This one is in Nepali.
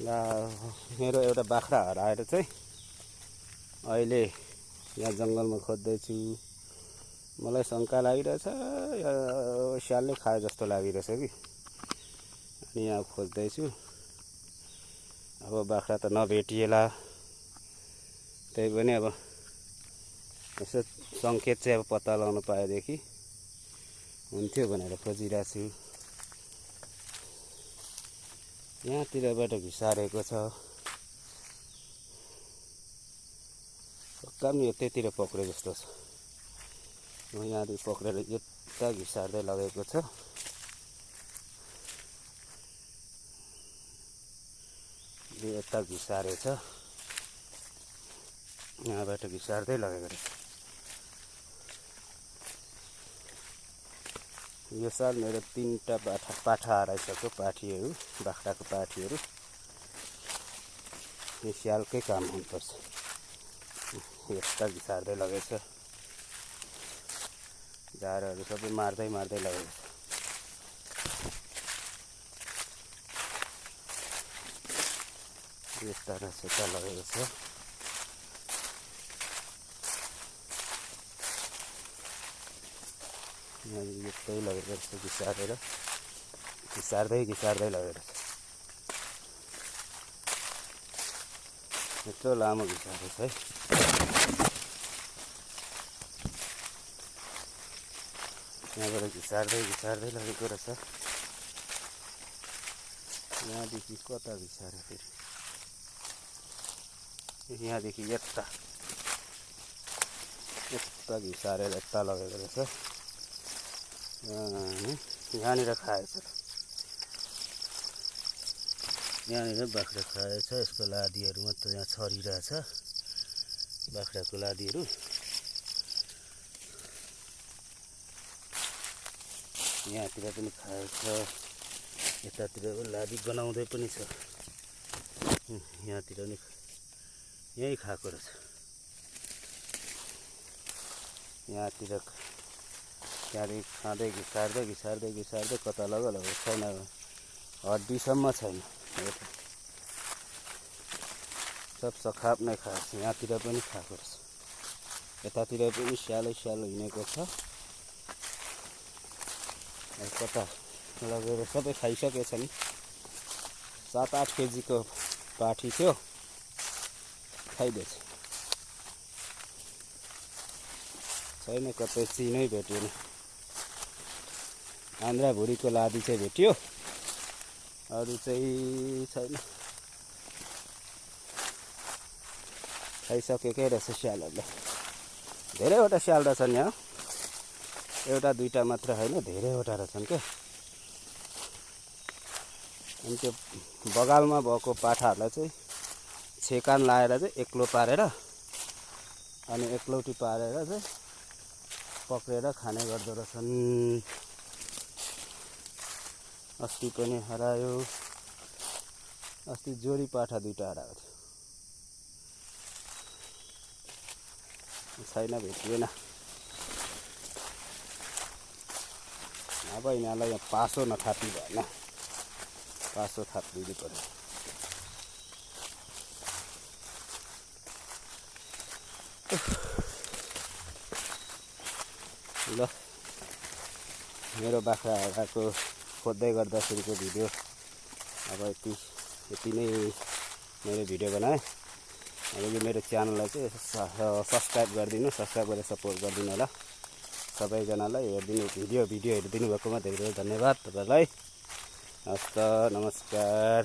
मेरो एउटा बाख्रा हराएर चाहिँ अहिले यहाँ जङ्गलमा खोज्दैछु। मलाई शङ्का लागिरहेछ, स्यालले खाए जस्तो लागिरहेछ कि। अनि यहाँ खोज्दैछु। अब बाख्रा त नभेटिएला, त्यही पनि अब यसो सङ्केत चाहिँ अब पत्ता लगाउन पाएदेखि हुन्थ्यो भनेर खोजिरहेको छु। यहाँतिरबाट घिसारेको छ, पक्का पनि यतैतिर पक्रे जस्तो छ। यहाँदेखि पक्रेर यता घिसार्दै लगेको छ। यता घिसारेछ, यहाँबाट घिसार्दै लगेको रहेछ। यो साल मेरो 3टा पाठा हराइसक्यो, पाठीहरू, बाख्राको पाठीहरू। यो स्यालकै काम हुनुपर्छ। यस्ता घिसार्दै लगेछ, झारहरू सबै मार्दै लगेको छ। यस्ता रसेता लगेको छ। यहाँ यस्तै लगेको रहेछ, घिसार्दै लगेको छ। यत्रो लामो घिसारेछ है। यहाँबाट घिसार्दै लगेको रहेछ। यहाँदेखि कता घिसारे फेरि, यहाँदेखि यता घिसारेर यता लगेको रहेछ। यहाँनिर खाएछ, यहाँनिर बाख्रा खाएछ। यसको लादीहरू मात्र यहाँ छरिरहेछ, बाख्राको लादीहरू। यहाँतिर पनि खाएछ, यतातिर लादी बनाउँदै पनि छ। यहाँतिर नि यहीँ खाएको रहेछ। यहाँतिर त्यहाँदेखि खाँदै घिसार्दै कता लग्यो छैन, हड्डीसम्म छैन। सब सखाप नै खाएछ। यहाँतिर पनि खाएको रहेछ, यतातिर पनि स्यालै हिँडेको छ। कता लगेर सबै खाइसकेछ नि। 7-8 केजीको पाठी थियो, खाइदिएछ। छैन, कतै चिनै भेटिएन। आन्द्रा भुँडीको लादी चाहिँ भेटियो, अरू चाहिँ छैन। खाइसकेकै रहेछ स्यालहरूले। धेरैवटा स्याल रहेछन् यहाँ, एउटा दुईटा मात्र होइन, धेरैवटा रहेछन् क्या। अनि त्यो बगालमा भएको पाठाहरूलाई चाहिँ छेकान लाएर चाहिँ एक्लो पारेर, अनि एकलौटी पारेर चाहिँ पक्रेर खाने गर्दो रहेछन्। अस्ति पनि हरायो, अस्ति जोडी पाठा 2टा हराएको थियो। छैन, भेटिएन। अब यिनीहरूलाई यहाँ पासो नथापी भएन, पासो थापिदिनु पर्यो। ल, मेरो बाख्रा हराएको खोज्दै गर्दाखेरिको भिडियो अब यति नै मेरो भिडियो बनाएँ। अब यो मेरो च्यानललाई चाहिँ सब्सक्राइब गरिदिनु, सब्सक्राइब गरेर सपोर्ट गरिदिनु होला सबैजनालाई। भिडियो हेरिदिनु भएकोमा धेरै धेरै धन्यवाद तपाईँलाई। हस्त, नमस्कार।